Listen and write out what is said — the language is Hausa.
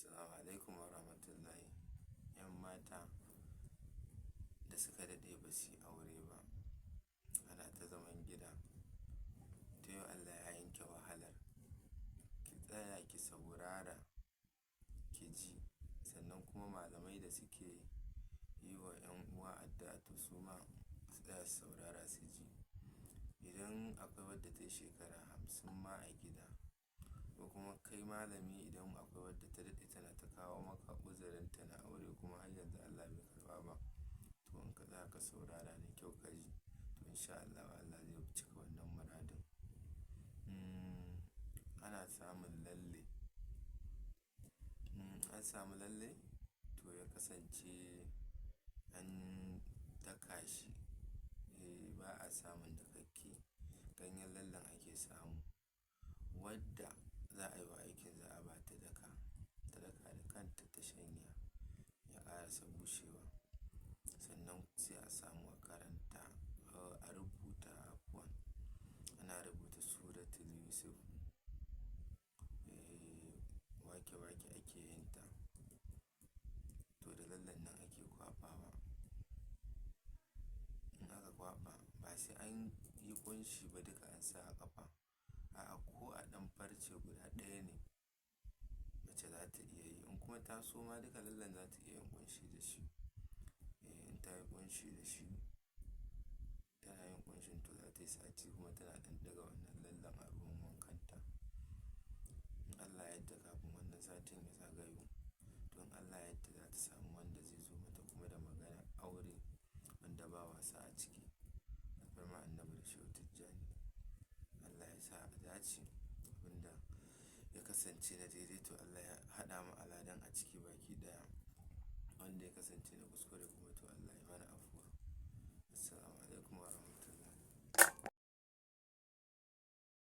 Assalamu alaikum wa rahmatullahi. 'Yan mata da suka daɗe ba su yi aure ba, ana ta zaman gida. To yau Allah ya yanke wahalar. Ki tsaya ki saurara, ki ji. Sannan kuma malamai da suke yi wa 'yan uwa addu'a to su ma su tsaya su saurara su ji. Idan akwai wadda ta yi shekara 50 ma a gida, ko kuma kai malami idan akwai wadda ta daɗe tana ta kawo maka uzurinta na aure kuma har yanzu Allah bai karɓa ba, to in ka tsaya ka saurara da kyau ka ji, to in sha Allahu Allah zai cika wannan muradin. Ana samun lalle. An samu lalle to ya kasance an daka shi. Eh, ba a samun dakakke. Ganyen lallen ake samu. Wadda za a yi wa aikin za a ba ta daka, ta daka da kanta ta shanya, ya ƙarasa bushewa. Sannan sai a samu a karanta, a rubuta afuwan. Ana rubuta Suratul Yusuf. Eh, wake-wake ake yin ta. To da lallen nan ake kwaɓawa. In aka kwaɓa ba sai an yi ƙunshi ba duka an sa a ƙafa. A'a, ko a ɗan farce guda ɗaya ne mace za ta iya yi. In kuma ta so ma duka lallen za ta iya yin ƙunshi da shi. Eh, in ta yi ƙunshi da shi, tana yin ƙunshin to za ta yi sati kuma tana ɗan ɗiga wannan lallen a ruwan wankanta. In Allah ya yadda kafin wannan satin ya zagayo, to in Allah ya yadda za ta samu wanda zai zo mata kuma da maganar aure wanda ba wasa a ciki. Alfarma Annabi da Shehu Tijjani. Allah ya sa a dace abin da ya kasance na daidai to Allah ya haɗa mu a ladan a ciki baki ɗaya. Wanda ya kasance na kuskure kuma to Allah.